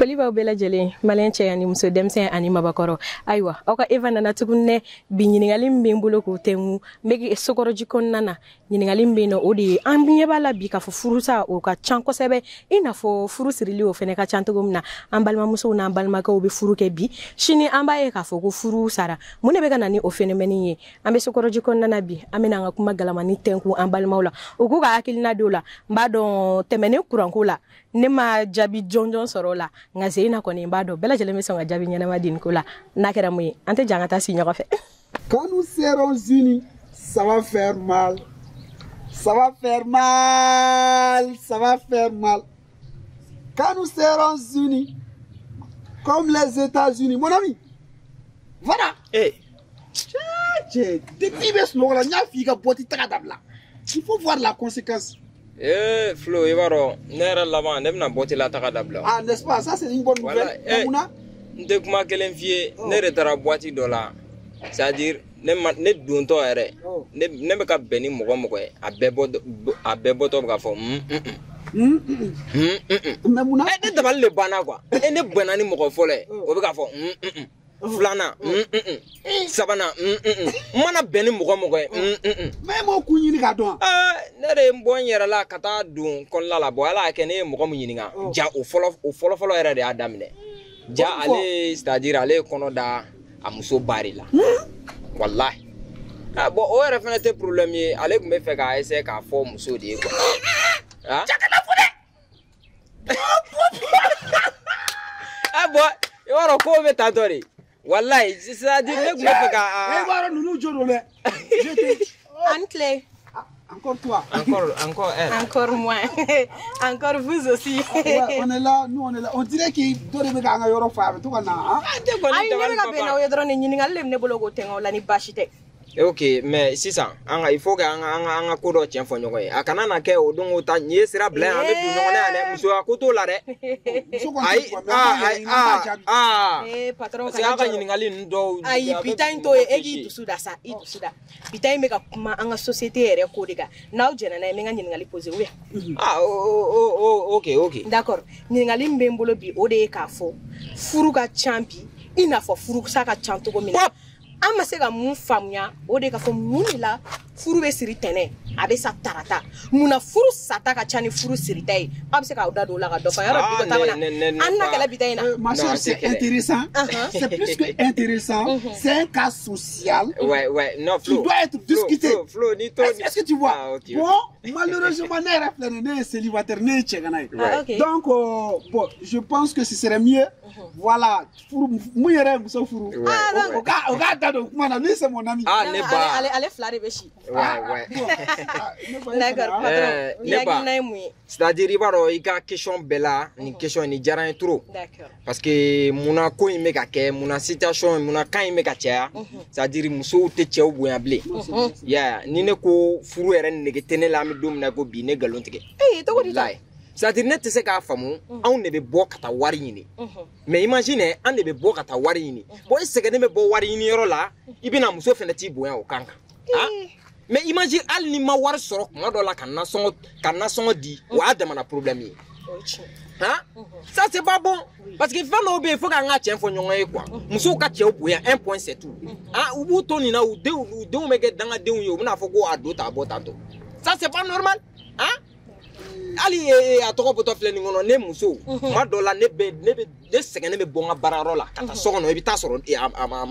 Foli b'aw bɛɛ lajɛlen, malien cɛ ani muso, denmisɛn ani mabakɔrɔ. Ayiwa, aw ka Eva nana tuguni dɛ. Bi, ɲininkali min bɛ n bolo k'o tɛnku, n bɛ sokɔrɔji kɔnɔna na. Ɲininkali min bɛ yen nɔ, o de ye an ɲɛ b'a la bi k'a fɔ furusa o ka ca kosɛbɛ, i n'a fɔ furu sirili o fana ka ca cogo min na. An balimamusow n'an balimakɛw bɛ furu kɛ bi, sini an b'a ye k'a fɔ ko furu sara. Mun de bɛ ka na ni o phénomène ye? An bɛ sokɔrɔji kɔnɔna na bi, an bɛna an ka kuma galamani tɛnku an balimaw la, u k'u ka hakilina don la. N b'a dɔn tɛmɛnen kuranko la, ne ma jaabi jɔnjɔn sɔrɔ o la, nka sen na kɔni, n b'a dɔn bɛɛ lajɛlen bɛ sɔn ka jaabi ɲɛnama di nin ko la. N'a kɛra mun ye, an tɛ jan ka taa si ɲɔgɔn fɛ. Quand nous serons unis, ça va faire mal. Ça va faire mal, ça va faire mal. Quand nous serons unis, comme les États-Unis, mon ami, voilà. Eh. Cɛ, depuis i bɛ sunɔgɔ la, n y'a f'i ka boîte taga dabila. Il faut voir la conséquence. Eh, Flo, i b'a dɔn, ne yɛrɛ laban ne bɛna boîte la taga dabila. Ah, n'est-ce pas? Ça, c'est une bonne nouvelle. Voilà. Eh, Munna? N tɛ kuma kelen f'i ye, ne de taara boîte dɔ la. C'est à dire, ne ma ne dontɔ yɛrɛ, ne bɛ ka bɛn ni mɔgɔ mɔgɔ ye, a bɛɛ bɔtɔ bɛ k'a fɔ un un un un. Mais munna? Eh, ne dabali de banna quoi. Eh, ne bɛnna ni mɔgɔ fɔlɔ ye, o bɛ k'a fɔ un un un. Filanan, un un un. Sabanan, un un un. N mana bɛn ni mɔgɔ mɔgɔ ye, un un un. Mais e m'o kun ɲini k'a dɔn wa? Aa, ne de ye n bɔ n yɛrɛ la ka taa don kɔnɔna la. Bɔn, ala y'a kɛ ne ye mɔgɔ min ɲininka, ja o fɔlɔ, o fɔlɔ fɔlɔ yɛrɛ de y'a daminɛ. Ja ale, c'est à dire, ale ye kɔnɔ da a muso ba de la, walahi. Ah bon, o yɛrɛ fana tɛ problème ye, ale tun bɛ fɛ k'a essayer k'a fɔ muso de ye quoi. Ah ah bon, i b'a dɔn ko bɛ tantɔ de, walahi, c'est à dire ne tun bɛ fɛ ka E b'a dɔn ninnu jo don dɛ. Je te An tile. Ah, encore toi. Encore, encore elle. Encore moi, encore vous aussi. Ouais, on est là, nous on est là. On dirait que dɔ de bɛ k'an ka yɔrɔ fa, a bɛ to ka na. Ah. Ah, ne kɔni Ayi, ne bɛ dabali ka bɛn n'aw papa. ye dɔrɔn de. Ɲininkali de bɛ ne bolo k'o tɛŋɛ o la, ni baasi tɛ. Ok, mais sisan an ka, il faut que an ka ko dɔ tiɲɛ fɔ ɲɔgɔn ye. A kana na kɛ o don o ta nin ye sira bila yan, an bɛ don ɲɔgɔn na yan dɛ. Musoya ko t'o la dɛ. Muso kɔni Ayi. tɛ bugɔ, mais an b'a Aa, yɛrɛ ayi. ɲini, an b'a Aa. jaabi. Aa. Ee, patron, parce que kana aw ka jɔrɔ. ɲininkali ninnu dɔw Ayi, a bɛ bi ta in t'o ye. mɔgɔ E k'i ficher. dusu da sa, i dusu da. Bi ta in bɛ ka kuma an ka société yɛrɛ ko de kan. N'aw jɛnna n'a ye, n bɛ n ka ɲininkali poser ou bien? Ah, o ok. D'accord. Ɲininkali min bɛ n bolo bi, o de ye k'a fɔ furu ka ca bi, i n'a fɔ furusa ka ca cogo min na. Pop. An ma se ka mun faamuya, o de ye k'a fɔ mun de la furu bɛ siri tɛnɛ, a bɛ sa tarata? Munna furu sata ka ca ni furu sirita ye? Aw bɛ se k'aw da don o la ka dɔ fɔ? Yɔrɔ bi Ah, ko ta ne na ne ne ne an na ba. kɛlɛ bi ta in na. Ma Non, soeur, c'est c'est clair. intéressant. C'est plus que intéressant. C'est un cas social Ouais, non, qui Flo. doit être Flo, discuté. Flo, Flo, ni to Est-ce que tu vois? Ah, ok. Bon, malheureusement, ne yɛrɛ filɛ nin ye, ne ye célibataire, ne ye cɛgana ye. Ah, ok. Donc, bon, je pense que ce serait mieux. Voilà, furu, mun yɛrɛ ye muso furu. Ouais, ouais. O k'a da don kuma na, lui c'est mon ami. Ah, ne ale ba. ale fila de bɛ si. Ouais. Ah, ne ba, e fana, D'accord, ah. patron. Eh, I ne ba. hakilina ye mun ye? C'est-à-dire, i b'a dɔn, i ka question bɛɛ la, nin question nin diyara n ye trop. Parce que munna ko in bɛ ka kɛ, munna situation in, munna kan in bɛ ka caya? C'est-à-dire, musow tɛ cɛw bonya bilen. Ya, ni ne ko furu yɛrɛ nege tɛ ne la, an bɛ don min na ko bi, ne nkalon tigɛ. Ee, cogo di ta? Walayi. C'est-à-dire, ne tɛ se k'a faamu, anw de bɛ bɔ ka taa wari ɲini. Mais imagine, an de bɛ bɔ ka taa wari ɲini. Bon, e sɛgɛnnen bɛ bɔ wari ɲini yɔrɔ la, i bɛna muso fɛnɛ t'i bonya o kan kan. Ah? Mais imagine, hali ni ma wari sɔrɔ kuma dɔ la ka nasɔngɔ di, o y'a damana problème ye. O ye tiɲɛ. Hein? Ça, c'est pas bon. Parce que fɛn dɔw bɛ yen, faut k'an ka tiɲɛ fɔ ɲɔgɔn ye quoi. Musow ka cɛw bonya, un point c'est tout. Ah, u b'u to nin na, u denw bɛ kɛ dangadenw ye, u bɛna fɔ ko a don tan, a bɔ tantɔ. Ça, c'est pas normal. Hein? Hali a tɔgɔ bɔtɔ filɛ nin kɔnɔ, ne muso, kuma dɔ la ne bɛ ne sɛgɛnnen bɛ bɔ n ka baarayɔrɔ la ka taa so kɔnɔ, i bɛ taa sɔrɔ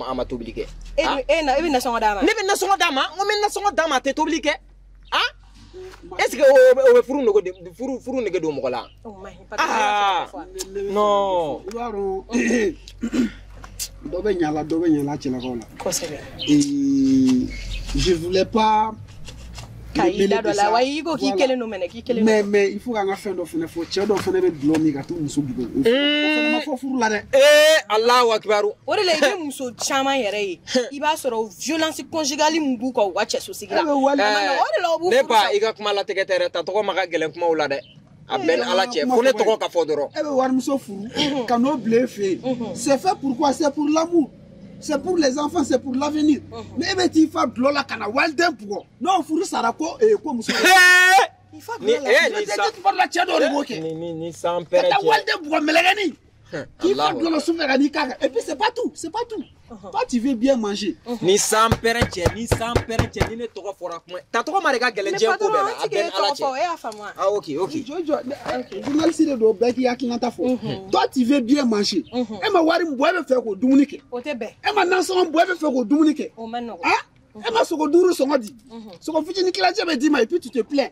a ma tobili kɛ. E Ah? dun, e na, e bɛ nasɔngɔ d'a ma? Ne bɛ nasɔngɔ d'a ma, n ko n bɛ nasɔngɔ d'a ma, a tɛ tobili kɛ. Ah? Est ce que o bɛ furu nege de, furu nege don mɔgɔ la? O ma ɲi, patron. Ah. Ne bɛ fɛ Non. ka dɔ fɔ. I b'a dɔn, dɔ bɛ ɲa la, dɔ bɛ ɲa la cɛlakaw la. Kosɛbɛ. Et je voulais pas Ka i da dɔ la wa, i ko k'i kelen don mɛnɛ, k'i kelen mais don. Mais il faut k'an ka fɛn dɔ fɛnɛ fɔ, cɛ dɔ fɛnɛ bɛ dulɔ min ka t'u muso bugɔ, o fɛnɛ ma fɔ furu la dɛ. Ee, Alahu akibaru. O de la i bɛ muso caman yɛrɛ ye, i b'a sɔrɔ violence conjugale min b'u kan u ka cɛsosigi la. E bɛ wali A ma nɔgɔn, o de la u b'u Ne furu ba, sa. i ka kuma latigɛ tɛ dɛ, ta tɔgɔ ma ka gɛlɛn kumaw la dɛ. A bɛɛ ni Ala cɛ, fo ne tɔgɔ ka fɔ dɔrɔn. E bɛ warimuso furu ka n'o bila e fɛ yen, c'est fait pourquoi? C'est pour l'amour, c'est pour les enfants, c'est pour l'avenir. Mais e bɛ t'i fa dulɔ la ka na waliden bugɔ, n'o furu sara ko ee ko muso I fa Ni dulɔ la. eh ni tɛ sa tuma dɔ la, cɛ dɔw de b'o kɛ ni san ka pɛrɛ taa cɛ. waliden bugɔ mɛlɛkɛnin. K'i fa dɔn sufɛ ka n'i k'a kan. Et puis c'est pas tout, c'est pas tout. Toi tu veux bien manger. Ni san pɛrɛn cɛ, ni san pɛrɛn cɛ, ni ne tɔgɔ fɔra kuma. Ta tɔgɔ ma de ka gɛlɛn diɲɛ ko bɛɛ la. A bɛɛ ni Ala cɛ. E y'a faamu wa? Ah ok ok. Jɔ jɔ, journaliste de don, bɛɛ k'i hakilinata fɔ. Toi tu veux bien manger. E ma wari min bɔ, e bɛ fɛ k'o dumuni kɛ. O tɛ bɛn. E ma nasɔngɔ bɔ, e bɛ fɛ k'o dumuni kɛ. O ma nɔgɔn. Ah, e ma sogo 5 sɔngɔ di. Sogo fitinin kilancɛ bɛ d'i ma et puis tu te plains.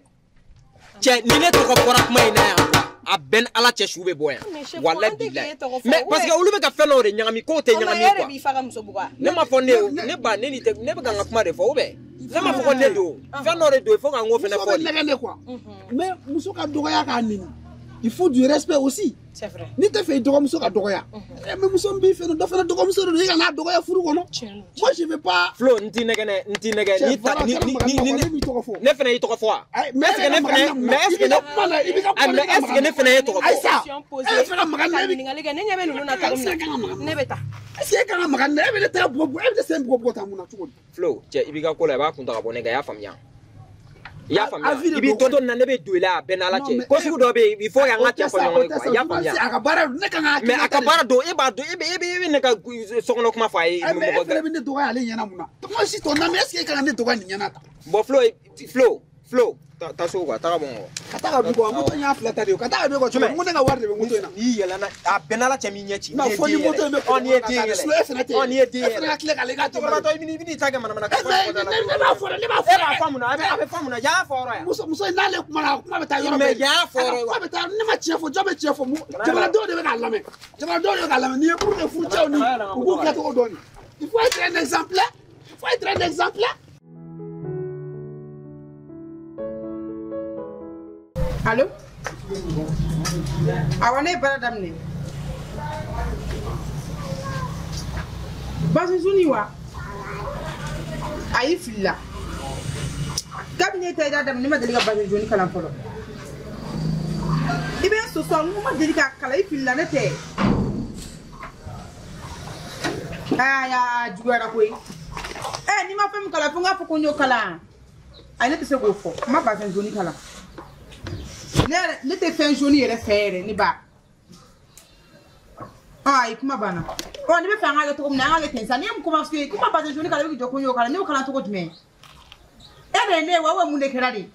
Cɛ, ni ne tɔgɔ fɔra kuma in na yan, a bɛɛ ni Ala cɛ, su bɛ bɔ yan. Walayi bilayi. Mais parce que olu bɛ ka fɛn dɔw de ɲagami, k'o tɛ ɲagami quoi. E yɛrɛ b'i fa ka muso bugɔ. Ne ma fɔ ne ye, ne ba ne ni tɛ, ne bɛ ka n ka kuma de fɔ ou bien? Ne ma fɔ ko ne don. Fɛn dɔ de don, il faut ka n ko fɛnɛ fɔ de. Muso bɛ nɛgɛ ne quoi. Mais muso ka dɔgɔya k'a neni. Il faut du respect aussi. C'est vrai. N'i tɛ fɛ i dɔgɔmuso ka dɔgɔya. Mais muso min b'i fɛ dɔ fana dɔgɔmuso de don, i kana dɔgɔya furu kɔnɔ. Moi je veux pas. Flo, n t'i nɛgɛ dɛ, n t'i nɛgɛ. Ni ta ni ni ni tɔgɔ fɔ. Ne fana y'i tɔgɔ fɔ wa? Mais est-ce que ne fana, mais est-ce que ne, mais est-ce que ne fana ye tɔgɔ fɔ? Ayisa, e bɛ fɛ ka maga nin na, e bɛ ɲininkali kɛ, ne ɲɛ bɛ ninnu na cogo min na, ne bɛ taa. Est-ce que e kan ka maga nin na, e bɛ ne tɛgɛ bugɔ bugɔ, e bɛ ne sen bugɔ bugɔ tan mun na cogo di? Flo, cɛ, i b'i ka ko la, i b'a kun ta ka bɔ ne kan, i y'a faamuya? I y'a faamuya? I b'i to nin na, ne bɛ don i la, a bɛɛ n'Ala cɛ. Ko sugu dɔ bɛ yen, il faut k'an ka cɛ fɔ ɲɔgɔn ye quoi, i y'a faamuya? A ka baara don, ne kan ka. Mais a ka baara don, e b'a dɔn, e bɛ ne ka sokɔnɔ kuma fɔ a ye. Mais e fana bɛ ne dɔgɔya ale ɲɛna mun na? Moi si ton ami, est-ce que e kan ka ne dɔgɔya nin ɲɛna tan? Bon Flo, Flo, Flo, taa so quoi, taga bɔ n kɔ. Ka taa ka bi kɔ, moto in y'a fila ta de ye, ka taa ka bi kɔ cogo di? N ko ne ka wari de bɛ moto in na. N'i yɛlɛnna, a bɛɛ n'Ala cɛ, m'i ɲɛ ci. Non, fo ni moto in bɛ kɔgɔ, n'i ye den yɛlɛ. E fana tɛ. Ɔ, n'i ye den yɛlɛ. E fana ka tila k'ale ka cɛkɔrɔbatɔ, i bɛ n'i ta kɛ manamana kan. Mais ne b'a fɔ dɛ, ne b'a fɔ. E b'a fɔ mun na? A bɛ fɔ mun na? Ja y'a fɔ yɔrɔ yan. Muso in n'ale kumana, a kuma bɛ taa yɔrɔ bɛɛ. Mais ja y'a fɔ yɔrɔ. Kuma bɛ taa, ne ma tiɲɛ fɔ, jɔn bɛ tiɲɛ fɔ? Jamanadenw de bɛ k'a lamɛn. Jamanadenw de bɛ k'a lamɛn. N'i ye pour que furucɛw ni u k'u kɛcogo dɔn. Il faut être un exemplaire. Il faut être un exemplaire. Allo? Awɔ, ne ye baara daminɛ. Baasi wa? Ayi, filila. Kabini ne ta i daminɛ, ne ma deli ka basi joni kalan fɔlɔ. I bɛ n sɔsɔ, n ko ma deli k'a kalan, i filila, ne tɛ. Aa, juguyara koyi. Ɛ, n'i ma fɛn min kalan, fo n k'a fɔ ko n y'o kalan. Ayi, ne tɛ se k'o fɔ. N ma basi joni kalan. Ne tɛ fɛn jaune yɛrɛ fɛ yɛrɛ, ne ba. Ayi, kuma banna. Ɔ, ne bɛ fɛ an ka kɛ cogo min na, an ka kɛ ten sa. N'i ye mun commencé, kuma basi jaune kalan, i bɛ jɔ ko n y'o kalan, ne y'o kalan cogo jumɛn? E de ye ne ye wa, ou mun de kɛra de?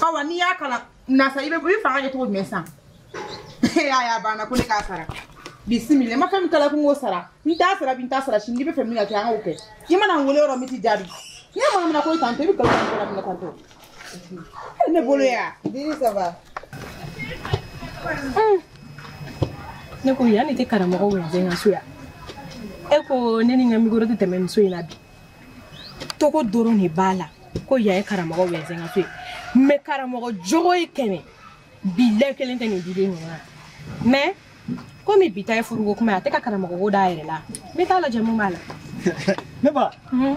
Awa, n'i y'a kalan na sa, i bɛ fɛ an ka kɛ cogo jumɛn sisan? Ayi, a banna ko ne k'a sara. Bisimila, n ma fɛn min kalan ko n k'o sara. N t'a sara bi, n t'a sara sini, n'i bɛ fɛ min ka kɛ, an k'o kɛ. I mana n wele yɔrɔ min, t'i jaabi. N'i ye manamana ko ye tantɔ, i bɛ nkalon tigɛ la tantɔ. Ne bolo ya. Dili, ça va? Ne ko yan ne tɛ karamɔgɔ wɛrɛ ka so yan. E ko ne ni n ka micro tɛ tɛmɛ muso in na bi. Tɔgɔ dɔrɔn de b'a la ko yan ye karamɔgɔ wɛrɛ ka so ye. Mais karamɔgɔ jogo ye 100 bilayi kelen tɛ nin diden ninnu na. Mais komi bi ta ye furuko kuma ye, a tɛ ka karamɔgɔ ko da a yɛrɛ la. N bɛ taa lajɛ mun b'a la. Ne ba,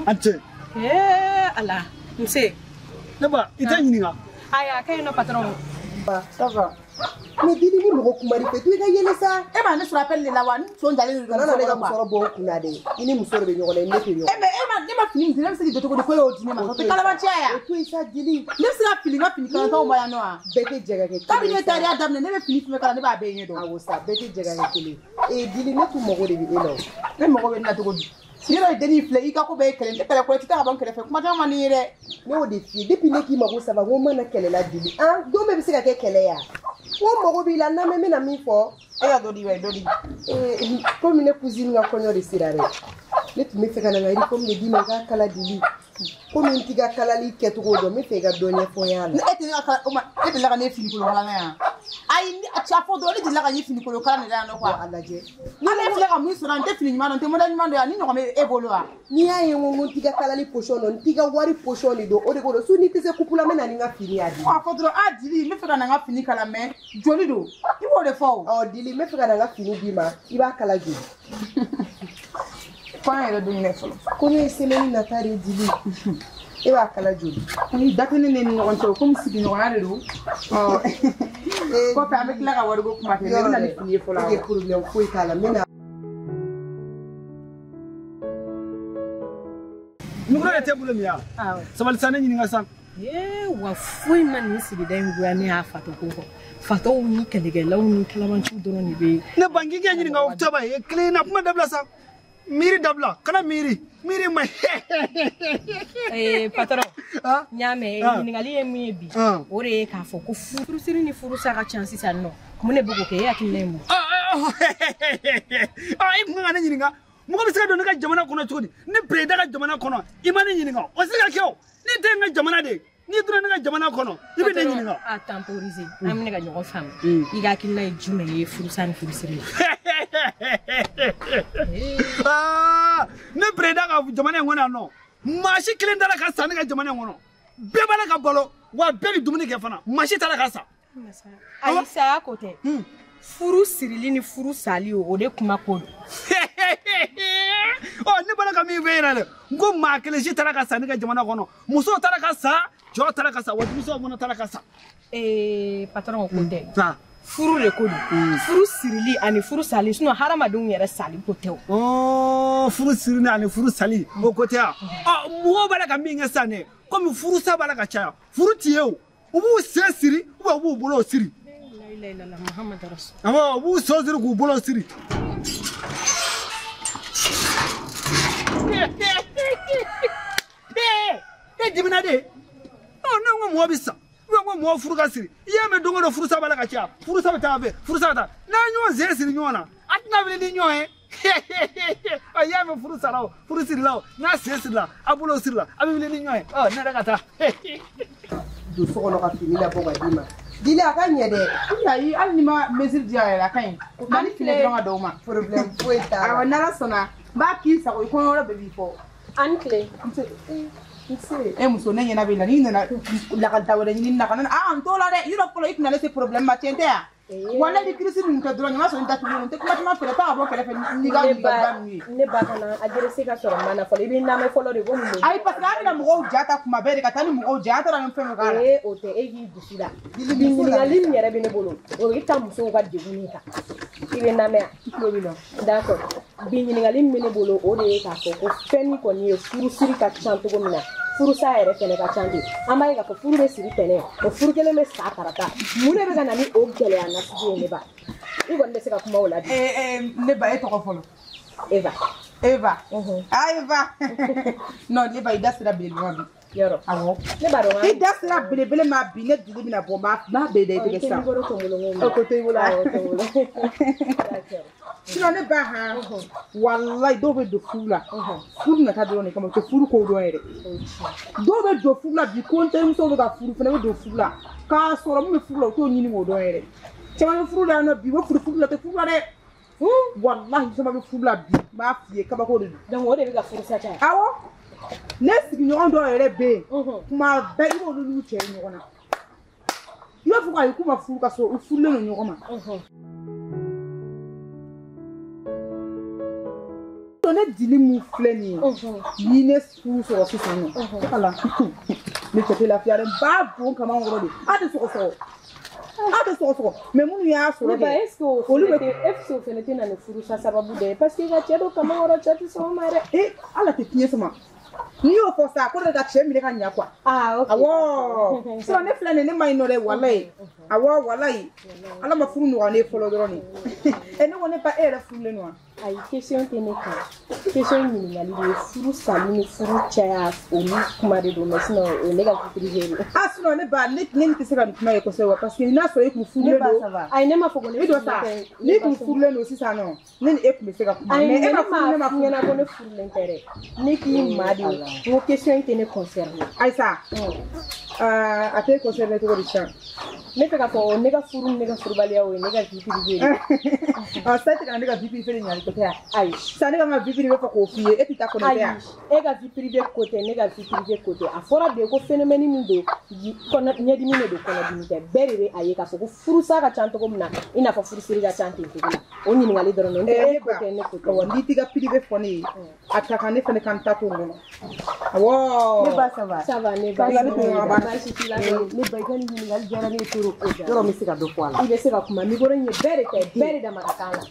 an cɛ. Ee Ala, nse. Ne ba, i tɛ ɲininka. Ayi, a ka ɲi nɔ patron. Ba, ça va. Mais Dili, ni mɔgɔ kumari fɛ, to i ka yɛlɛ sa. E ma ne sɔrɔ appel de la wa? Ni son jalen de don. Kana na ne ka musɔrɔ bɔ n kunna dɛ. I ni muso de bɛ ɲɔgɔn na, i ni ne tɛ ɲɔgɔn. E mais e ma ne ma fini min di, ne bɛ se k'i jɔ cogo di ko e y'o di ne ma? O tɛ kalabanciya ya. O to yen sa, Dili. Ne bɛ se ka fili n ka fini kalantaw ma yan nɔ wa? Bɛɛ tɛ jɛ ka kɛ kelen ye. Kabini ne taara daminɛ, ne bɛ fini fɛn fɛn kala, ne b'a bɛɛ ɲɛ dɔn. Awɔ sa, bɛɛ tɛ jɛ ka kɛ kelen ye. Ee Dili, ne tun mago de bɛ e la o. Ne mago bɛ ne la cogo di? Ni yɛrɛ ye dennin filɛ, i ka ko bɛɛ ye kɛlɛ, n tɛ kɛlɛ ko ye, i tɛ taa ka bɔ n kɛrɛfɛ, kuma caman man di n ye dɛ. Ne y'o de f'i ye, depuis ne k'i ma ko ça va, n ko n ma na kɛlɛ la Dili. An don bɛɛ bɛ se ka kɛ kɛlɛ ya. N ko mago b'i la, n lamɛn, n bɛna min fɔ. E ka dɔ di wa, dɔ di. Ee komi ne cousine ka kɔɲɔ de sera dɛ, ne tun bɛ fɛ ka na n ka uniforme de d'i ma i k'a kala Dili. Komi n t'i ka kalali kɛcogo dɔn, n bɛ fɛ i ka dɔ ɲɛfɔ n ɲ'a la. E tɛ ne ka kala, o ma e delila ka ne fini kolon kalan na yan? Ayi, a fɔ dɔrɔn, ne delila ka n ye fini kolon kalan de la yan nɔ quoi. A lajɛ. Ale filɛ ka mun sɔrɔ, n tɛ fini ɲuman dɔn, n tɛ modèle ɲuman dɔn yan, ni ɲɔgɔn bɛ e bolo wa? N'i y'a ye n ko n t'i ka kalali position dɔn, n t'i ka wari position de dɔn, o de ko don. Su n'i tɛ se coupe la, n bɛ na ni n ka fini ye a di. A fɔ dɔrɔn, a Dili, n bɛ fɛ ka na n ka fini kala, mais joli don? I b'o de fɔ o. Ɔ Dili, n bɛ fɛ ka na n ka fini d'i ma, i b'a kala joli? F'an yɛrɛ don minɛ fɔlɔ. Kɔɲɔ ye semaine nata de Dili. E b'a kala joli? Ni da tɛ ne ni ɲɔgɔn cɛ, komi sigiɲɔgɔnya de don. Kɔfɛ an bɛ tila ka wariko kuma kɛ, ne bɛ na ni fini ye fɔlɔ. Ok, problème foyi t'a la, n bɛ na. Micro de t'e bolo nin ya? Awɔ. Sabali sa, ne ɲininka sa. Ye wa foyi ma nin sigida in goya ne y'a fatɔ ko kɔ. Fatɔw ni kɛlɛkɛlaw ni kalabanciw dɔrɔn de bɛ. Ne ba n k'i kɛ ɲininka o cɛba ye kelen na kuma dabila sa. Miiri dabila kana miiri miiri ma. Ee patron. N y'a mɛn ɲininkali ye mun ye bi. O de ye k'a fɔ ko furusiri ni furusa ka ca sisan nɔ. Mun de bɛ k'o kɛ e hakilina ye mun ye? E kun kan ka ne ɲininka. Mɔgɔ bɛ se ka don ne ka jamana kɔnɔ cogo di? Ne président ka jamana kɔnɔ i ma ne ɲininka o tɛ se ka kɛ o. Ne tɛ n ka jamana de ye. N'i donna ne ka jamana kɔnɔ i bɛ ne ɲininka. A temporiser an bɛ ka ɲɔgɔn faamu. I ka hakilina ye jumɛn ye furusa ni furusiri la? Ne président ka jamana in kɔnɔ yan nɔ maa si kelen t'a la ka sa ne ka jamana in kɔnɔ. Bɛɛ b'a la ka balo wa bɛɛ bɛ dumuni kɛ fana maa si t'a la ka sa. Ayi saya ko tɛ. Furu sirili ni furu sali o de kuma ko don. Ɔ ne bɔra ka min f'e ɲɛna dɛ n ko maa kelen si taara ka sa ne ka jamana kɔnɔ musow taara ka sa cɛw taara ka sa wa denmisɛnw fana taara ka sa. Ee patron o ko tɛ. Furu de ko don. Furu sirili ani furu sali sinon hadamadenw yɛrɛ sali ko tɛ o. Furu sirili ani furu sali o ko tɛ wa? Ɔ mɔgɔw b'a la ka min kɛ sisan dɛ komi furusa b'a la ka caya furu ti ye o u b'u sen siri ou bien u b'u bolo siri. Awɔ u b'u sen siri k'u bolo siri. E dimina de ne ko mɔgɔ bɛ sa ou bien ko mɔgɔ furu ka siri i y'a mɛn don o don furusa b'a la ka caya furusa bɛ taa fɛ furusa bɛ taa n'an ye ɲɔgɔn sen siri ɲɔgɔn na a tɛna wuli ni ɲɔgɔn ye i y'a mɛn furu sara o furu sirila o n'a sen sirila a bolo sirila a bɛ wuli ni ɲɔgɔn ye ne yɛrɛ ka taa. Don so kɔnɔ ka fini labɔ ka d'i ma. Dili a ka ɲɛ dɛ. Ayi hali ni ma mesure di yan yɛrɛ a ka ɲi. Nka ni fini dɔrɔn ka d'aw ma. Problème foyi t'a la. Awɔ n'Ala sɔnna n b'a k'i sago ye kɔɲɔyɔrɔ bɛɛ b'i fɔ. An tile. Nse. E muso ne ɲɛna b'i la n'i nana lakalita wɛrɛ ɲini na ka na n t'o la dɛ yɔrɔ fɔlɔ i tun na ne se problème ma tiɲɛ tɛ yan. Walayi ni kirisi ninnu kɛ dɔrɔn ɲama sɔrɔ n datugulen don n tɛ kuma caman fɛ taa ka bɔ kɛrɛfɛ n'i ka ɲininkaliba ninnu ye. Ne ba kana adressé ka sɔrɔ mana fɔlɔ i bɛ lamɛn fɔlɔ de ko mun don. Ayi parce que an bɛna mɔgɔw ja ta kuma bɛɛ de ka taa ni mɔgɔw ja an taara ni fɛn dɔ k'a la. Ee o tɛ e k'i dusu la. Ɲininkali min yɛrɛ bɛ ne bolo o ye ka musow ka degun min kan i bɛ lamɛn wa? I tulo b'i la. D'accord bi ɲininkali min bɛ ne bolo o de ye k'a fɔ ko fɛn min kɔni ye furusiri ka ca cogo min na furusa yɛrɛ fɛnɛ ka ca ten an b'a ye k'a fɔ furu bɛ siri tɛnɛ o furu kelen bɛ sa tarata mun de bɛ ka na ni o gɛlɛya nasugu ye ne ba i kɔni bɛ se ka kuma o la bi. Ne ba e tɔgɔ fɔlɔ. Eva. Eva. Ah Eva. Non ne ba i da sera belebele ma bi. Yɔrɔ. Awɔ. Ne b'a dɔn. I da sera belebele ma bi ne joli bɛna bɔ n b'a bɛɛ da i tɛgɛ sisan. O tɛ nimoro O ko tɛ i bolo. Awɔ tɛ n bolo. Sinon ne ba han walayi dɔw bɛ don furu la furu nata dɔrɔn de kama u tɛ furu ko dɔn yɛrɛ dɔw bɛ don furu la bi ko n terimusow bɛ ka furu fana bɛ don furu la k'a sɔrɔ min bɛ furu la u t'o ɲini k'o dɔn yɛrɛ caman bɛ furu la yan nɔ bi u bɛ furu la u tɛ furu la dɛ walahi caman bɛ furu la bi n b'a f'i ye kabako de don. Donc o de bɛ ka furusa caya. Awɔ ne sigiɲɔgɔn dɔw yɛrɛ bɛ yen kuma bɛɛ i b'olu n'u cɛ ye ɲɔgɔn na i b'a fɔ ko ayi k'u ma furu ka sɔrɔ u furulen don ɲɔgɔn ma. Ne dili mun filɛ nin ye ni ne furu sɔrɔ sisan nɔ ala ne cɛ tɛ lafiya dɛ n b'a don kaman kɔrɔ de a tɛ sɔgɔsɔgɔ a tɛ sɔgɔsɔgɔ mais minnu y'a sɔrɔ dɛ est ce que olu bɛ est ce que o fɛnɛ tɛ na ni furusa sababu dɔ ye parce que ka cɛ don kaman kɔrɔ cɛ tɛ sɔn o ma dɛ. Ee ala tɛ fiɲɛ sama n'i y'o fɔ sa ko de ka cɛ minɛ ka ɲa quoi. Ah ok awɔ sinon ne filɛ nin ye ne ma ɲi nɔ dɛ walayi awɔ walayi ala ma furu nɔgɔya ne ye fɔlɔ dɔrɔn de ɛ ne ko ne ba e yɛrɛ furulen don wa. Ayi question tɛ ne kan question ɲininkali de ye furu sali ni furu caya olu kuma de don mais sinon o ye ne ka vie privée de ye. Ah sinon ne ba ne tɛ se ka nin kuma ye kosɛbɛ wa parce que n'a sɔrɔ e kun furulen don. Ayi ne ma fɔ ko ne furulen tɛ. N'i kun furulen don sisan nɔ ne ni e kun bɛ se ka kuma mais e ma furu ne ma f'i ɲɛna ko ne furulen tɛ dɛ ne k'i ma de n ko question tɛ ne concerné. Ayisa a tɛ concerné cogo di sisan. Ne fɛ k'a fɔ ne ka furu ni ne ka furubaliya o ye ne ka vie privée de ye. Ɔ sisan e tɛ ka ne ka vie privée de ɲininkali ko tɛ yan. Ayi. Sisan ne ka n ka vie privée fɔ k'o f'i ye e tɛ taa kɔnɔ tɛ yan. Ayi e ka vie privée ko tɛ ne ka vie privée ko tɛ a fɔra de ko phénomène min don ɲɛdimi de don kɔnɔdimi tɛ bɛɛ de bɛ a ye k'a fɔ ko furusa ka ca cogo min na i n'a fɔ furusiri ka ca ten cogo la o ɲininkali dɔrɔn don e ko tɛ ne ko tɛ. Awɔ n'i t'i ka privé fɔ ne ye a ka kan ne fana ka n ta to n kɔnɔ. Awɔ. Ne ba ça va. Ça va ne ba. Baasi t'i la. Ne ba i ka nin ɲininkali diyara ne ye trop. Yɔrɔ n bɛ se ka dɔ fɔ a la. I bɛ se ka kuma micro in ye bɛɛ de ta ye bɛɛ de dama ka kan la.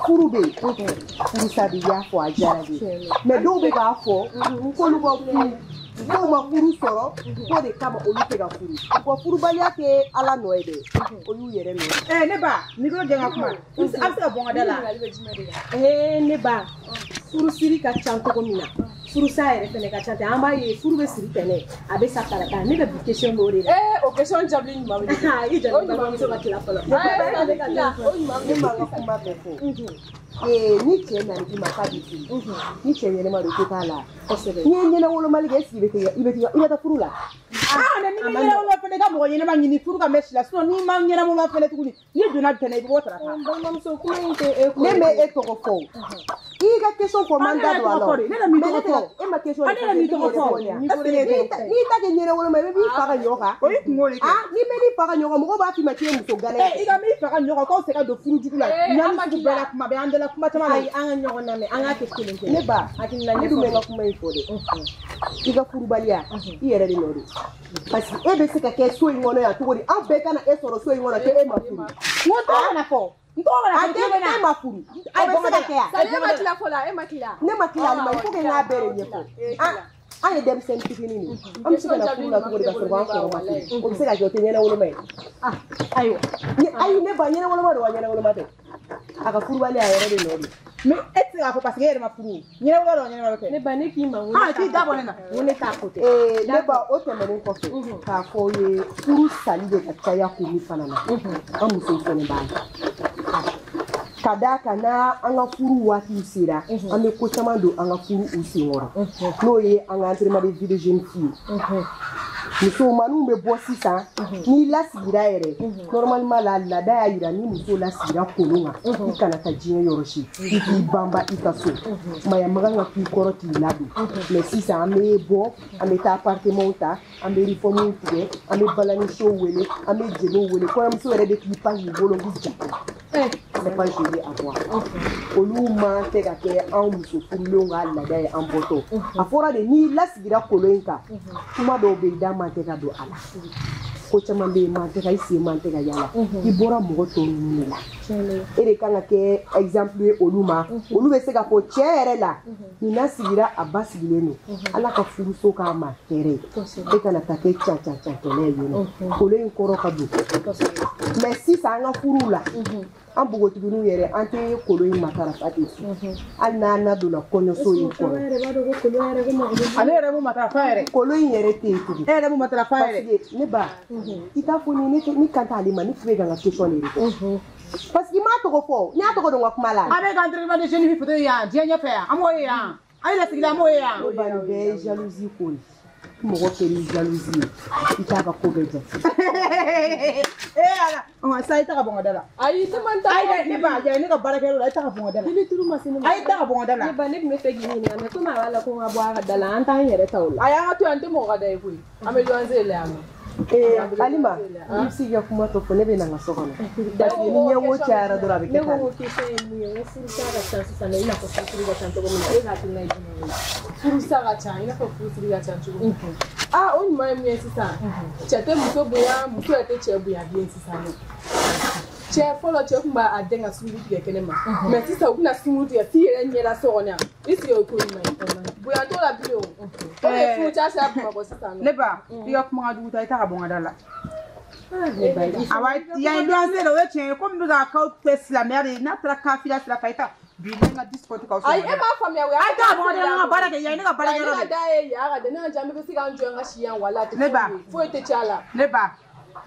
Furu bɛ yen furusa de i y'a fɔ a diyara de ye mais dɔw bɛ k'a fɔ k'olu ka furu N'u ma furu sɔrɔ k'o de kama olu tɛ ka furu. Wa furubaliya tɛ Ala nɔ ye dɛ, o y'u yɛrɛ nɔ ye. Ne ba, n'i ko jɛn ka kuma, a bɛ se ka bɔ n ka da la. Ne ba, furusiri ka ca cogo min na, furusa yɛrɛ fɛnɛ ka ca ten. An b'a ye furu bɛ siri tɛnɛ, a bɛ sa tarata. Ne ka bi question b'o de la. O question jaabili ɲuman bɛ. I jɔ ne balimamuso ka tila fɔlɔ. Ne ma n ka kuma bɛɛ fɔ. Ni cɛ nana i ma k'a b'i furu, ni cɛ ɲɛnɛma don, i tɛ taa la. Kosɛbɛ. N'i ye ɲɛnɛ wolomali kɛ, est-ce que i bɛ taa furu la? N'i ma ɲɛnɛ woloma fɛnɛ, i ka mɔgɔ ɲɛnɛma ɲini furu ka mɛn si la. Sinon n'i ma ɲɛnɛ woloma fɛnɛ tuguni, n'i donna tɛnɛ i bɛ bɔ tarata. Balimamuso, kuma in tɛ e ko. Ne mɛ e tɔgɔ fɔ o. I y'i ka question fɔ, n ma n da don a la o. Ne yɛrɛ m'i tɔgɔ fɔ. E ma question de fɔ. Ne yɛrɛ m'i tɔgɔ fɔ. N'i ta kɛ ɲɛnɛ woloma, i bɛ b'i fa ka ɲɔ kan. O y'i kungo de kɛ. N'i bɛ n'i fa ka ɲɔ kan, mɔgɔw b'a f'i ma k'i ye muso gɛlɛn ye. I ka m'i fa ka ɲɔ kan, k'aw se ka don furu jugu la. Ɲani sugu bɛɛ la, kuma bɛɛ an dala kuma caman la. Ayi, an ka ɲɔgɔn lamɛn, an k'a kɛ kelen kelen. Ne ba, hakilina ne dun bɛ n ka kuma in fɔ dɛ. I ka furubaliya, i yɛrɛ de nɔ don. Parce que e bɛ se ka kɛ so in kɔnɔ yan cogo di? An bɛɛ ka na e sɔrɔ so in kɔnɔ k'e ma furu. N ko tɔgɔ kana fɔ. N tɔgɔ kana fɔ. A den e ma furu. A bɛ se ka kɛ yan. E ma tila fɔlɔ, e ma tila. Ne ma tila, Alima, il faut que n k'a bɛɛ de ɲɛfɔ. An ye denmisɛnnin fitinin de ye. An bɛ se ka na furu la cogo di ka sɔrɔ k'an kɔrɔ ma furu? O bɛ se ka kɛ, o tɛ ɲɛnɛ woloma ye. Ayiwa. Ayi, ne ba, ɲɛnɛ woloma don wa ɲɛnɛ woloma tɛ? A ka furubaliya a yɛrɛ de nɔ don. Mais e tɛ se k'a fɔ parce que e yɛrɛ ma furu. Ɲɛnɛ woloma don, ɲɛnɛ woloma tɛ. Ne ba, ne k'i ma n ko. K'i da bɔ ne na. N ko ne t'a ko tɛ. Ne ba, o tɛmɛnen kɔfɛ, k'a fɔ aw ye, furu sali de ka caya kun min fana na, an musow fɛnɛ b'a la. Ka d'a kan n'a an ka furu waatiw sera, an bɛ ko caman don an ka furu u senkɔrɔ. N'o ye an ka entraînement de vie de jeune fille ye. Musomaninw bɛ bɔ sisan, n'i lasigira yɛrɛ, normalement la laada y'a yira ni muso lasigira kolon kan, i kana taa diɲɛ yɔrɔ si, i k'i banba i ka so. Mayamagan ka k'i kɔrɔ k'i ladon. Mais sisan an bɛ bɔ, an bɛ taa appartement ta, an bɛ uniforme tigɛ, an bɛ balanisow wele, an bɛ jeliw wele, kɔɲɔmuso yɛrɛ bɛ k'i pan k'i bolo k'i jate. C'est pas joli à voir. Olu man tɛ ka kɛ anw muso furulenw ka laada ye an bɔtɔ. A fɔra de n'i lasigira kolon in kan, kuma dɔw bɛ yen, da man tɛ ka don a la. Ko caman bɛ yen, man tɛ ka i sen man tɛ ka yala. I bɔra mɔgɔ tɔ ninnu de la. E de kan ka kɛ exemple ye olu ma. Olu bɛ se k'a fɔ cɛ yɛrɛ la, nin lasigira a ba sigilen don. Ala ka furuso k'a ma hɛrɛ ye. E kana taa kɛ can can can kɛlɛ ye yen nɔ. Kolon in kɔrɔ ka don. Mais sisan an ka furuw la, an npogotigininw yɛrɛ, an tɛ kolon in matarafa ten. Hali n'an na donna kɔɲɔso in kɔnɔ. Ale yɛrɛ b'o matarafa yɛrɛ. Kolon in yɛrɛ tɛ yen tugun. E yɛrɛ b'o matarafa yɛrɛ. Parce que ne ba, i t'a fɔ ne kan t'ale ma, ne tun bɛ ka n ka question de répondre. Parce que i m'a tɔgɔ fɔ, n y'a tɔgɔ dɔn n ka kuma la. An bɛ ka entraînement de jeune fille photo ye yan, diɲɛ ɲɛfɛ yan, an b'o ye yan. An ye lasigila, an b'o ye yan. Ne ba, nin bɛɛ ye jalousie ko ye. Mɔgɔ kɛr'i jalousie ye, i t'a ka ko bɛɛ jate. Ala, sa i ta ka bɔ n ka da la. Ayi, ne ma n ta. Ayi, ne ba, yan ne ka baarakɛyɔrɔ la, i ta ka bɔ n ka da la. Ni turu ma se ne ma. Ayi, ta ka bɔ n ka da la. Ne ba, ne tun bɛ fɛ k'i ɲininka, mais komi a b'a la ko n ka bɔ a ka da la, an t'an yɛrɛ ta o la. Ayi, an ka to yan, n tɛ mɔgɔ ka da ye koyi. An bɛ luwanse de la yan nɔ. Alima, i bɛ se k'i ka kuma tɔ fɔ, ne bɛ na n ka so kɔnɔ. Parce que ni ɲɛko cayara dɔrɔn a bɛ kɛ Ne ko tan. n ko question ye mun ye, n ko furusa ka ca sisan nɔ, i n'a fɔ furusiri ka ca cogo min na, e ka hakilina ye jumɛn ye? Furusa ka ca, i n'a fɔ furusiri ka ca cogo min. O ɲuman ye mun ye sisan? Cɛ tɛ muso bonya, muso yɛrɛ tɛ cɛ bonya bilen sisan nɔ. Cɛ fɔlɔ, cɛ tun b'a den ka sunguru tigɛ kɛnɛ ma. Mais sisan u bɛna sunguru tigɛ f'i yɛrɛ ɲɛda so kɔnɔ yan. I sigi o ko ɲuman ye. Bonya t'o la bilen o. O de ye furuca sera Bamakɔ sisan nɔ. Ne ba, i ka kuma ka jugu ta, i ta ka bɔ n ka da la. Ne ba, i Awa, yan ye luwanse la, o ye tiɲɛ ye. Komi n'u ka k'aw tɛ silamɛya de ye, n'a taara kafiriya sira fɛ, i ta bi ne ka discours k'aw sɔrɔ. Ayi, e m'a faamuya o ye. Ayi, ta ka bɔ n ka da la, n ka baara kɛ, yan ye ne ka baarakɛyɔrɔ Ne ka de. da ye yan ka da, ne ka jan, bɛ se k'an jɔ an ka si yan wala a tɛ Ne ba. foyi tɛ cɛ a la. Ne ba,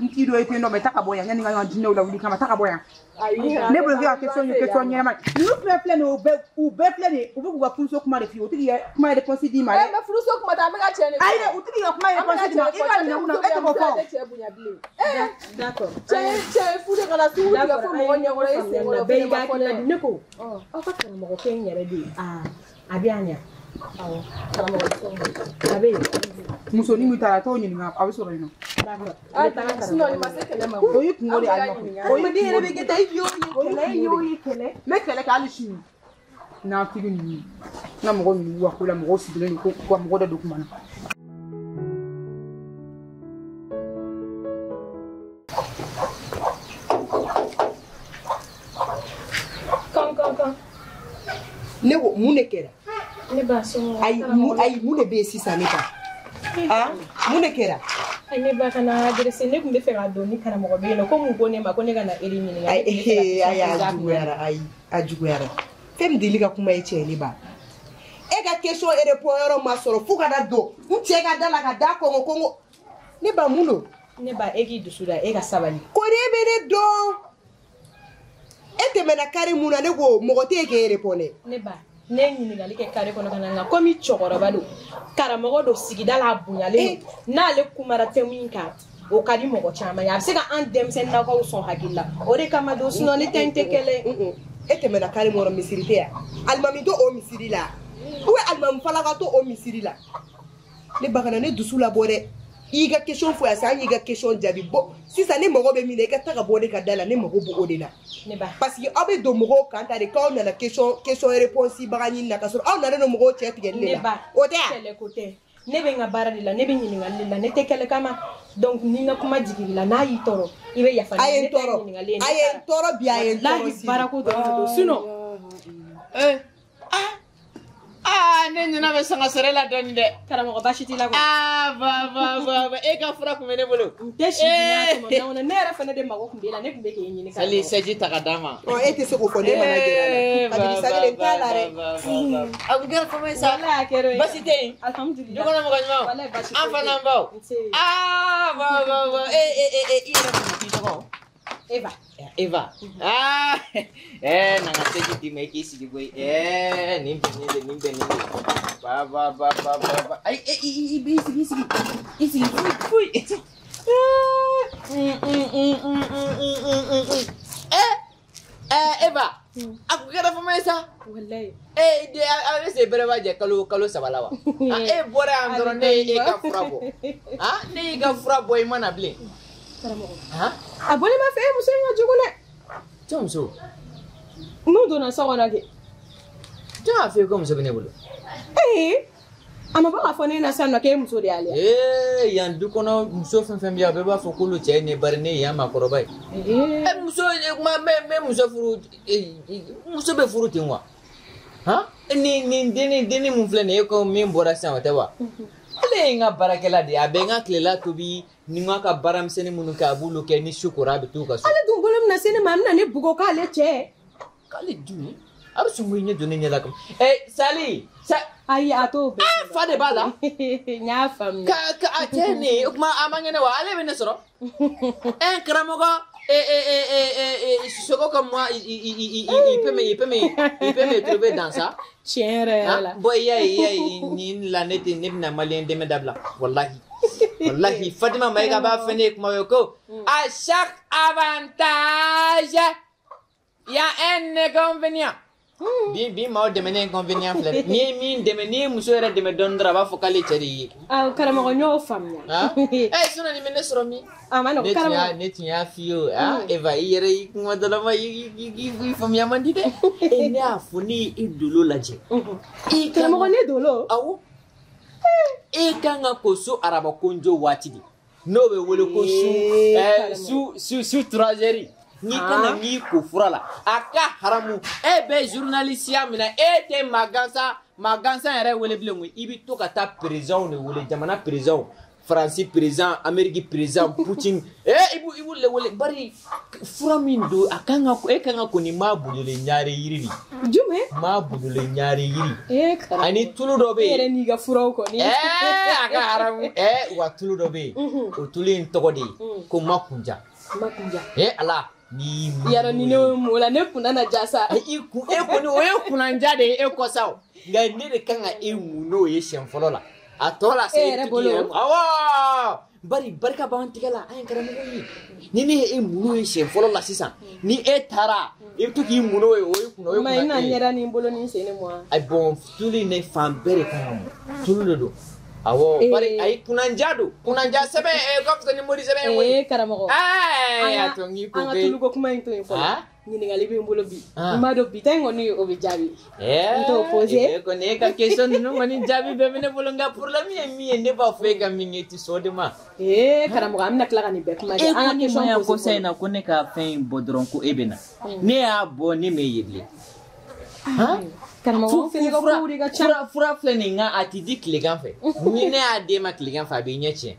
n t'i dɔn, e tɛ n dɔn, mais ta ka bɔ yan, yanni n ka jinɛw lawuli kama, ta ka bɔ yan. Ayi, Ne bolo k'i ka question ye question ɲɛnama ye. Ninnu filɛ filɛ nin ye, u bɛɛ filɛ nin ye, u bɛ k'u ka furuso kuma de f'i ye, u tɛ k'i ka kuma réponse d'i ma dɛ. Mais furuso kuma tɛ, an bɛ ka cɛ de fɔ. Ayi dɛ, u tɛ k'i ka kuma réponse d'i ma, i ka minɛ mun na, e tɛ k'o fɔ. Tɛ cɛ bonya bilen. D'accord. Cɛ ye furu ka na sunguru tigɛ fo mɔgɔ ɲɛkɔrɔ, e senkɔrɔ, Bɛɛ y'i ka fɛnɛ ma fɔ hakilina dɛ. di. Ne ko, aw ka karamɔgɔkɛ in yɛrɛ de ye, a bɛ yan ɲa. Awɔ, karamɔgɔ A bɛ yen. Musonin min taara, t'o ɲininka, a bɛ sɔrɔ yen nɔ. D'accord. Sinon nin ma se kɛlɛ ma. O y'i kungo de ye, Alima. O y'i Adamaden yɛrɛ kungo bɛ de ye. kɛ tan, i y'o ye kɛlɛ, i y'o ye kɛlɛ. N bɛ kɛlɛ kɛ hali sini. Nafigi ninnu, n ka mɔgɔ ninnu b'u ka ko la, mɔgɔw sigilen don ko ka mɔgɔ dɔ don kuma na. Kan kan kan. Ne ko mun de kɛra? Ne ba somɔgɔw. Ayi, mun de bɛ yen sisan ne ba? Ah, mun de kɛra? Ne ba kana adressé ne tun bɛ fɛ k'a dɔn ni karamɔgɔ bɛ yen nɔ ko mun ko ne ma ko ne ka na e de ɲininka. Ayi, ayi, a juguyara, ayi, a juguyara. Fɛn min deli ka kuma ye cɛ ne ba. E ka question répond yɔrɔ ma sɔrɔ fo ka na don n cɛ ka da la ka da kɔngɔ kɔngɔ. Ne ba mun don? Ne ba e k'i dusu da e ka sabali. Ko ne bɛ ne dɔn. E tɛmɛna kari mun na ne ko mɔgɔ tɛ yen k'e répond dɛ. Ne ba ne ye ɲininkali kɛ kare kɔnɔ ka na nka komi cɛkɔrɔba don karamɔgɔ don sigida la a bonyalen don n'ale kumara thème in kan o ka di mɔgɔ caman ye a bɛ se ka an denmisɛnninnakaw sɔn hakili la o de kama don sinon ne tɛ n tɛ kɛlɛ. E tɛmɛna kari mun kɔrɔ misiri tɛ yan alimami to o misiri la ou bien alimami falaka to o misiri la ne ba kana ne dusu labɔ dɛ. I ka question fɔ yan sisan an y'i ka question jaabi bɔ sisan ne mago bɛ min na i ka taa ka bɔ ne ka da la ne mago b'o de la. Parce que aw bɛ don mɔgɔw kan ta de k'aw nana question réponse baga ɲini na k'a sɔrɔ aw nalen don mɔgɔw cɛ tigɛli de la. O tɛ yan. Kɛlɛ ko tɛ. Ne bɛ n ka baara de la ne bɛ ɲininkali de la ne tɛ kɛlɛ kama donc ni n ka kuma jigin la n'a y'i tɔɔrɔ i bɛ yafa ne ma. A ye n tɔɔrɔ a ye n tɔɔrɔ bi a ye n tɔɔrɔ sini. Baarako dɔrɔn de don sinon. Ah, ne ɲinɛ bɛ sanga sɔrɔ la dɔɔni dɛ. Karamɔgɔ baasi t'i la koyi. Ah, ba ba ba ba e ka fura kun bɛ ne bolo. N tɛ si diɲɛ tɔmɔ na ne yɛrɛ fana de mago kun b'e la ne kun bɛ k'e ɲini. Sali sɛji ta ka d'a ma. Ɔ e tɛ se k'o fɔ ne mana gɛrɛ a la. Kabini sagelen t'a la dɛ. A kun kɛra fama ye sa. Walayi a kɛra o ye. Baasi tɛ yen. Alhamdulilayi. Du kɔnɔ mɔgɔ ɲumanw. Walayi baasi An foyi tɛ fana yen. baw. Nse. Ah, ba ba ba e e e i yɛrɛ kun k'i tɔgɔ. Eva. Eva. Ah, na ka sɛji d'i ma i k'i sigi koyi. Nin bɛnnen de nin bɛnnen de. Ba ba ba ba ba ba. Ayi i i sigi i sigi. I sigi foyi foyi. Eva. A kun kɛra fama ye sa. Walayi. De a bɛ se bɛrɛ b'a jɛ kalo 3 la wa. E bɔra yan dɔrɔn ne ye e ka fura bɔ. Ah, ne y'i ka fura bɔ i ma na bilen. Karamɔgɔ. Han? A bɔlen b'a fɛ e muso in ka jugu dɛ. Jɔn muso? N'u donna so kɔnɔ kɛ. Jɔn y'a f'i ye ko muso bɛ ne bolo? Ee, a ma bɔ k'a fɔ ne ɲɛna sisan nɔ k'e muso de y'ale ye. Yan du kɔnɔ muso fɛn fɛn bɛ yan a bɛɛ b'a fɔ k'olu cɛ ye ne bari ne ye yan maakɔrɔba ye. Muso kuma n bɛ muso furu muso bɛ furu ten wa? Han? Nin denni mun filɛ nin ye e ko min bɔra sisan o tɛ wa? Ale ye n ka baarakɛla de ye a bɛ n ka tilela tobi ni n ka baaramisɛnnin minnu kɛ a b'olu kɛ ni su kora a bɛ t'u ka so. Ale dun bolo bɛna se ne ma a bɛna ne bugɔ k'ale cɛ. K'ale dun a bɛ sɔn k'i ɲɛ don ne ɲɛ la kama. Sali sa. Ayi a t'o bɛɛ. Fa de b'a la. N y'a faamuya. Ka a cɛ nin o kuma a man kɛnɛ wa ale bɛ ne sɔrɔ. Karamɔgɔ Sogo comme moi il peut me trouver dans ça. Tiɲɛ yɛrɛ yɛrɛ la. Bon i y'a ye nin la ne tɛ ne bɛna maliyɛn dɛmɛ dabila walahi. Wallahi Fatima Maïga b'a fɔ ne ye kuma ye ko à chaque avantage il y a un inconvénient. Bi maaw dɛmɛ ne inconvénient filɛ n'i ye min dɛmɛ n'i ye muso yɛrɛ dɛmɛ dɔɔni dɔrɔn a b'a fɔ k'ale cɛ de y'i ye. Ah karamɔgɔ n y'o faamuya. Sinon nin bɛ ne sɔrɔ min? A ma nɔgɔn karamɔgɔ. Ne tun y'a f'i ye o ah Eva i yɛrɛ i kuma dɔlama i faamuya man di dɛ. Ne y'a fɔ ne ye i dolo lajɛ. Karamɔgɔ ne dolo? Awɔ. E kan ka ko so araba konjo waati de n'o bɛ wele ko su 3 heures n'i kana n'i ko fura la a ka haramu e bɛ journaliste minɛ e tɛ maa gansan yɛrɛ wele bilen koyi i bɛ to ka taa président de wele jamana président Faransi président Amérique président Poutine i b'u le wele bari fura min don a kan ka e kan ka ko ni maa budule ɲare yiri de. Jumɛn? Maa budule ɲare yiri. Ani tulu dɔ bɛ yen. E yɛrɛ n'i ka furaw kɔni. A ka haramu wa tulu dɔ bɛ yen o tulu in tɔgɔ de ye ko makunja. Makunja. Ala. Ni yɛrɛ ni ne m'o la ne kunna na ja sa. E kɔni o ye kunnanja de ye e kɔ sa o nka ne de kan ka e mun n'o ye siɲɛ fɔlɔ la. A tɔ la se e yɛrɛ bolo awɔ bari barika b'an tigɛ la an ye karamɔgɔ ye ni ne ye e mun ye siɲɛ fɔlɔ la sisan ni e taara i bɛ to k'i mun n'o ye o ye kunna o ye kunna. Ma i na ɲɛda ni n bolo ni n sen ni mɔ. Ayi bɔn tulu in ne fan bɛɛ de kan ka mɔ tulu de don awɔ bari ayi kunnanja don kunnanja sɛbɛn ka fisa ni mori sɛbɛn ye koyi. Karamɔgɔ. A to n k'i ko an ka tuluko kuma in to yen fɔlɔ. Ɲininkali bɛ n bolo bi n b'a dɔn bi ta in kɔni o bɛ jaabi. N t'o posé. E kɔni e ka question ninnu kɔni jaabi bɛɛ bɛ ne bolo nka problème ye min ye ne b'a fɔ e ka min kɛ i tɛ sɔn o de ma. Karamɔgɔ an bɛna tila ka nin bɛɛ kuma kɛ. E ko ne ma yan kɔsa in na ko ne ka fɛn in bɔ dɔrɔn ko e bɛ na ne y'a bɔ ne m'e ye bilen. Karamɔgɔ fɛnɛ ka kow de ka ca. Fura filɛ nin nka a ti di tilegan fɛ. Ni ne y'a d'e ma tilegan fɛ a b'i ɲɛ tiɲɛ.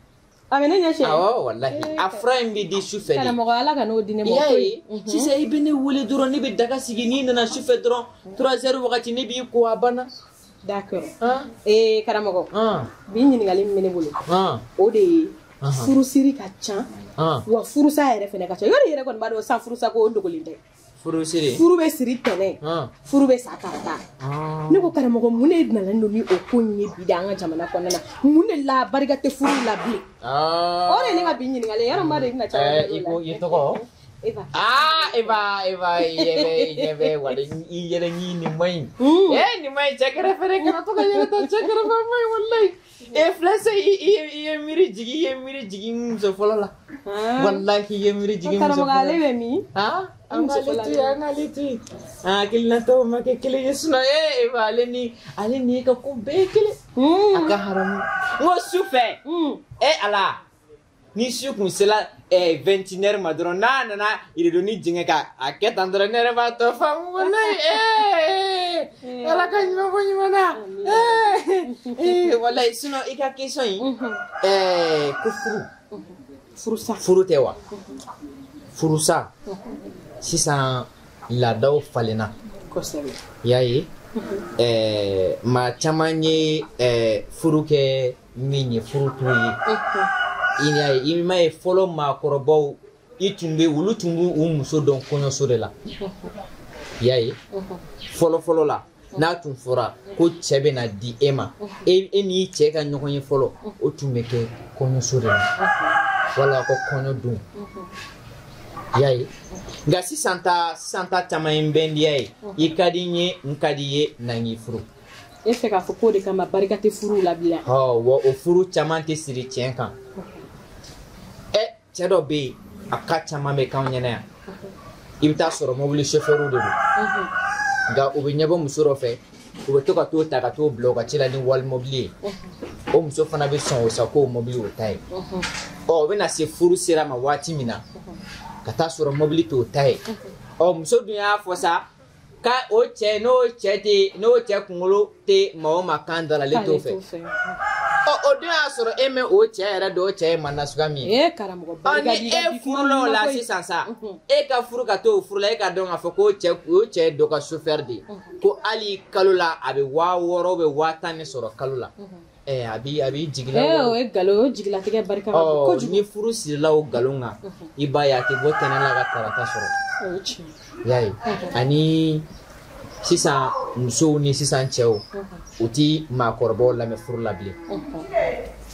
A bɛ ne ɲɛ tiɲɛ? Awɔ walahi a fura in bɛ di su fɛ de. Karamɔgɔ Ala ka n'o di ne ma. I y'a ye sisan i bɛ ne wele dɔrɔn ne bɛ daga sigi n'i nana su fɛ dɔrɔn 3 heures wagati ne b'i ko a banna. D'accord. Ee karamɔgɔ. Bi ɲininkali min bɛ ne bolo. O de ye furusiri ka ca. Wa furusa yɛrɛ fɛnɛ ka ca. Yɔrɔ yɛrɛ kɔni b'a dɔn sa furusa ko o dogolen tɛ. Furusiri. Furu bɛ siri tɛnɛ. Furu bɛ sa karata. Ne ko karamɔgɔ mun de nana ni o ko in ye bi de an ka jamana kɔnɔna na? Mun de la barika tɛ furu la bilen? O de ye ne ka bi ɲininkali ye. Yarɔ n b'a dɔn i bɛna caman I ko i tɔgɔ? Eva. Ah Eva Eva i ɲɛ bɛ wala i yɛrɛ ɲi nin man ɲi. Eh nin man ɲi cɛ kɛrɛfɛ dɛ kana to ka yɛlɛ tan cɛ kɛrɛfɛ man ɲi walayi. E filɛ se i ye miiri jigin i ye miiri jigin muso fɔlɔ la. Walahi i ye miiri jigin muso fɔlɔ la. Karamɔgɔ ale bɛ min? An k'ale to yen. An hakilinataw ma kɛ kelen ye sinon ee Eva ale ni e ka ko bɛɛ ye kelen. A ka haramu. N ko su fɛ. E Ala. Ni su kun sera 21 heures ma dɔrɔn n'a nana rideau jɛngɛ ka a kɛ tan dɔrɔn ne yɛrɛ b'a tɔ faamu walayi Ala ka ɲuman bɔ ɲuman na walayi sinon i ka question in ko furu furusa furu tɛ wa furusa sisan laadaw falenna kosɛbɛ i y'a ye maa caman ye furu kɛ min ye furu t'o ye. I y'a ye i m'a ye fɔlɔ maakɔrɔbaw i tun bɛ olu tun b'u u muso dɔn kɔɲɔso de la i y'a ye fɔlɔ fɔlɔ la n'a tun fɔra ko cɛ bɛ na di e ma e n'i cɛ ka ɲɔgɔn ye fɔlɔ o tun bɛ kɛ kɔɲɔso de la wala ko kɔɲɔ don i y'a ye nka sisan ta caman ye bɛndiya ye i ka di n ye n ka di i ye na n k'i furu. E fɛ k'a fɔ k'o de kama barika tɛ furu la bilen. Ɔ wa o furu caman tɛ siri tiɲɛ kan. Cɛ dɔ bɛ yen a ka caman bɛ k'anw ɲɛna yan i bɛ taa sɔrɔ mobili sofɛriw de don nka u bɛ ɲɛbɔ muso dɔ fɛ u bɛ to ka t'o ta ka t'o bila u ka ci la ni wali mobili ye o muso fana bɛ sɔn o sa k'o mobili o ta ye ɔ o bɛ na se furu sera ma waati min na ka taa sɔrɔ mobili t'o ta ye ɔ muso dun y'a fɔ sa ka o cɛ n'o cɛ tɛ n'o cɛ kunkolo tɛ maa o maa kan da la ale t'o fɛ. Ɔ o don y'a sɔrɔ e mɛ o cɛ yɛrɛ dɔn o cɛ ye maa nasuguya min ye. Ee karamɔgɔ barika ni e furula o la sisan sa e ka furu ka t'o furu la e ka dɔn k'a fɔ ko o cɛ ye dɔ ka chauffeur de ye ko hali kalo la a bɛ 6000 bɛ 10,000 de sɔrɔ kalo la a b'i jigila. Ee o ye nkalon o jigilatigɛ barika ka bon kojugu. Ni furu sirila o nkalon kan i b'a ye a tɛ bɔ tɛnɛ la ka tarata sɔrɔ. O ye tiɲɛ. I y'a ye ani sisan musow ni sisan cɛw u ti maakɔrɔbaw lamɛn furu la bilen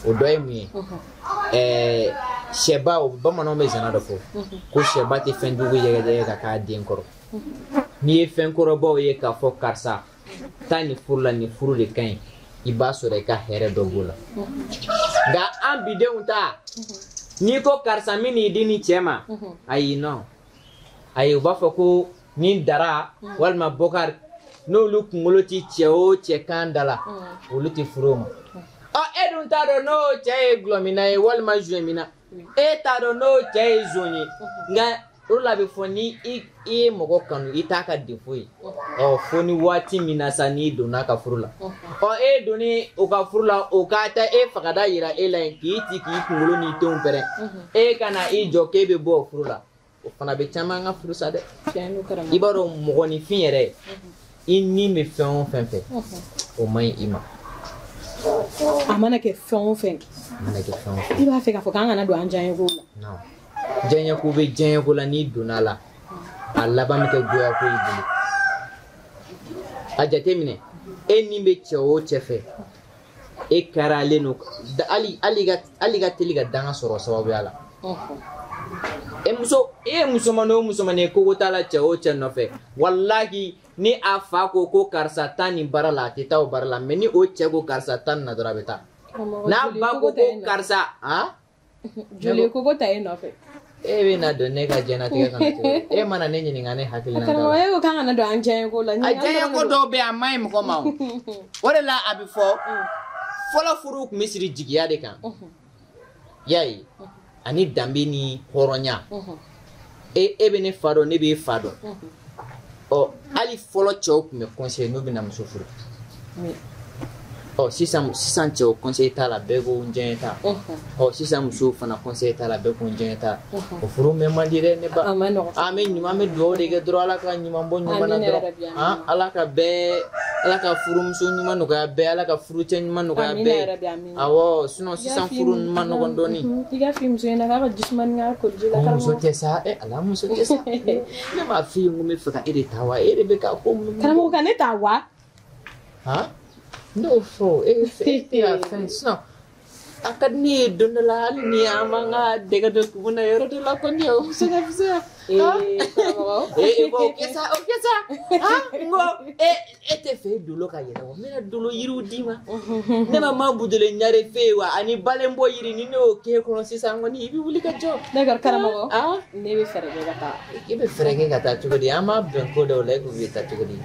o dɔ ye mun ye sɛba bamananw bɛ zana dɔ fɔ ko sɛba tɛ fɛn jugu yɛgɛyɛgɛ ka k'a den kɔrɔ n'i ye fɛn kɔrɔbaw ye k'a fɔ karisa taa nin furu la nin furu de ka ɲi i b'a sɔrɔ i ka hɛrɛ dɔ b'o la nka an bidenw ta n'i ko karisa min n'i di ni cɛ ma ayi non ayi u b'a fɔ ko ni Dara walima Bɔkari n'olu kunkolo ti cɛ o cɛ kan da la olu tɛ furu o ma ɔ e dun t'a dɔn n'o cɛ ye gulɔmina ye walima zonyɛmina e t'a dɔn n'o cɛ ye zon ye nka o la a bɛ fɔ ni i ye mɔgɔ kanu i t'a ka defo ye ɔ fo ni waati min na sa n'i donna a ka furu la ɔ e donnen o ka furu la o ka taa e fagada yira e la yen k'i ci k'i kunkolo n'i tenw pɛrɛn e ka na i jɔ k'e bɛ bɔ o furu la o fana bɛ caman ka furu sa dɛ i b'a dɔn mɔgɔninfin yɛrɛ i ni bɛ fɛn o fɛn fɛ o man ɲi i ma a mana kɛ fɛn o fɛn i b'a fɛ k'a fɔ k'an kana don an diyaɲɛkow la diyaɲɛko bɛ diyaɲɛko la n'i donna a la a laban bɛ kɛ goyako y'i bolo a jateminɛ e ni bɛ cɛ o cɛ fɛ e karalen don hali ka teli ka danga sɔrɔ o sababuya la e muso e ye musomanin o musomanin ye koko t'a la cɛ o cɛ nɔfɛ walahi ni a fa ko ko karisa taa nin baara la a tɛ taa o baara la mɛ ni o cɛ ko karisa taa nin na dɔrɔn a bɛ taa n'a ba ko ko karisa han joli koko ta e nɔfɛ e bɛ na don ne ka diɲɛlatigɛ kɔnɔ cogo di e mana ne ɲininka ne hakilina t'a la karamɔgɔ e ko k'an kana don an diyaɲɛko la a diyaɲɛko dɔw bɛ yen a man ɲi mɔgɔ ma o de la a bɛ fɔ fɔlɔ furuw tun bɛ siri jigiya de kan i y'a ye ani danbe ni hɔrɔnya e bɛ ne fa dɔn ne b'e fa dɔn Ɔ hali fɔlɔ cɛw tun bɛ conseiller n'u bɛna muso furu. Ɔ sisan sisan cɛw conseil t'a la, bɛɛ ko n diɲɛ ta. Ɔ sisan musow fana conseil t'a la, bɛɛ ko n diɲɛ ta. O furu mɛn man di dɛ ne ba. A ma nɔgɔn. An bɛ ɲuman, an bɛ dugawu de kɛ dɔrɔn, Ala ka ɲuman bɔ ɲuman na dɔrɔn. Han, Ala ka bɛɛ, Ala ka furumuso ɲuman nɔgɔya bɛɛ, Ala ka furucɛ ɲuman nɔgɔya bɛɛ. Awɔ, sinon sisan furu ninnu ma nɔgɔn dɔɔni. I ka f'i muso ɲɛna k'a ka jisumani k'a koliji la. Muso tɛ sa, ala muso tɛ sa. Ne m'a f'i ye n ko n bɛ fɛ ka e de ta wa, e de bɛ ka ko mun. Karamɔgɔ ka ne ta wa? Han? Ne y'o fɔ e tɛ ka fɛn, sinon a ka di ne ye don dɔ la, hali ni an b'an ka dɛgɛ dɔ kun na yɔrɔ dɔ la kɔni, o bɛ se ka fisaya. Ee o kɛ sa, o kɛ sa. Han, n ko e tɛ fɛ e dolo ka yɛlɛ wa? N bɛna dolo yiriw d'i ma. Ne ma budule ɲare fɛ yen wa, ani balenbɔ yiri, ni ne y'o k'e kɔnɔ sisan kɔni, i bɛ wuli ka jɔ. D'accord karamɔgɔ. Ne bɛ fɛɛrɛ kɛ ka taa. I bɛ fɛɛrɛ kɛ ka taa cogo di? An b'a bɛn ko dɔw la, e ko bɛ taa cogo di?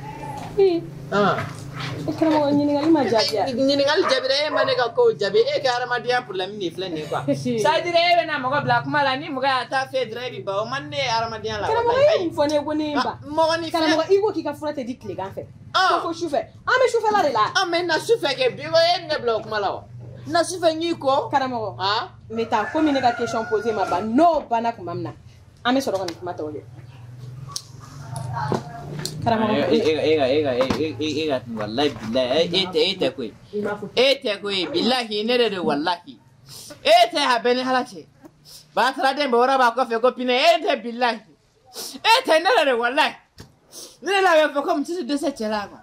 Karamɔgɔ ɲininkali ma jaabi ya. Ɲininkali jaabira, e ma ne ka kow jaabi, e ka hadamadenya problème de filɛ nin ye quoi. C'est à dire e bɛna mɔgɔ bila kuma la, ni mɔgɔ y'a ta fɛ dɔrɔn e bɛ ban, o man di ne ye hadamadenya la. Karamɔgɔ e ye mun fɔ ne ye ko ne ye n ban? Mɔgɔninfin. Karamɔgɔ i ko k'i ka fura tɛ di tilegan fɛ. Ko fo sufɛ. An bɛ sufɛla de la. An bɛ na sufɛ kɛ bi ko e ne bila o kuma la wa? Na sufɛ n y'i ko. Karamɔgɔ. N bɛ taa komi ne ka question posée ma ban, n'o banna tuma min na, an bɛ sɔrɔ ka nin kuma tɔ kɛ. Karamɔgɔ e ka wallahi billahi e tɛ koyi, e tɛ koyi, billahi ne de don, wallahi e tɛ, a bɛɛ ni Ala cɛ. Bataraden bɛ wɔrɔ b'a kɔfɛ ko pinɛ, e tɛ, billahi e tɛ, ne de don, wallahi ne de la bɛ fɔ ko muso tɛ dɛsɛ cɛ la quoi.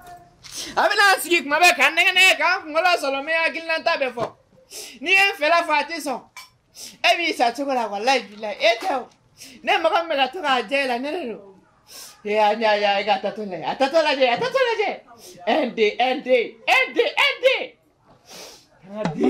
A bɛna sigi kuma bɛɛ k'an nɛgɛ nɛgɛ k'an kunkolo sɔrɔ, n bɛ hakilinata bɛɛ fɔ, n'i ye n fɛla fɔ a tɛ sɔn, e b'i sa cogo la, wallahi billahi e tɛ o. Ne mɔgɔ min bɛ ka to k'a jɛ e la, ne de don. Ya ya ya, a tatɔ lajɛ, a tatɔ lajɛ, a tatɔ lajɛ. 1 2 1 2 1 2 1 2. An ka den.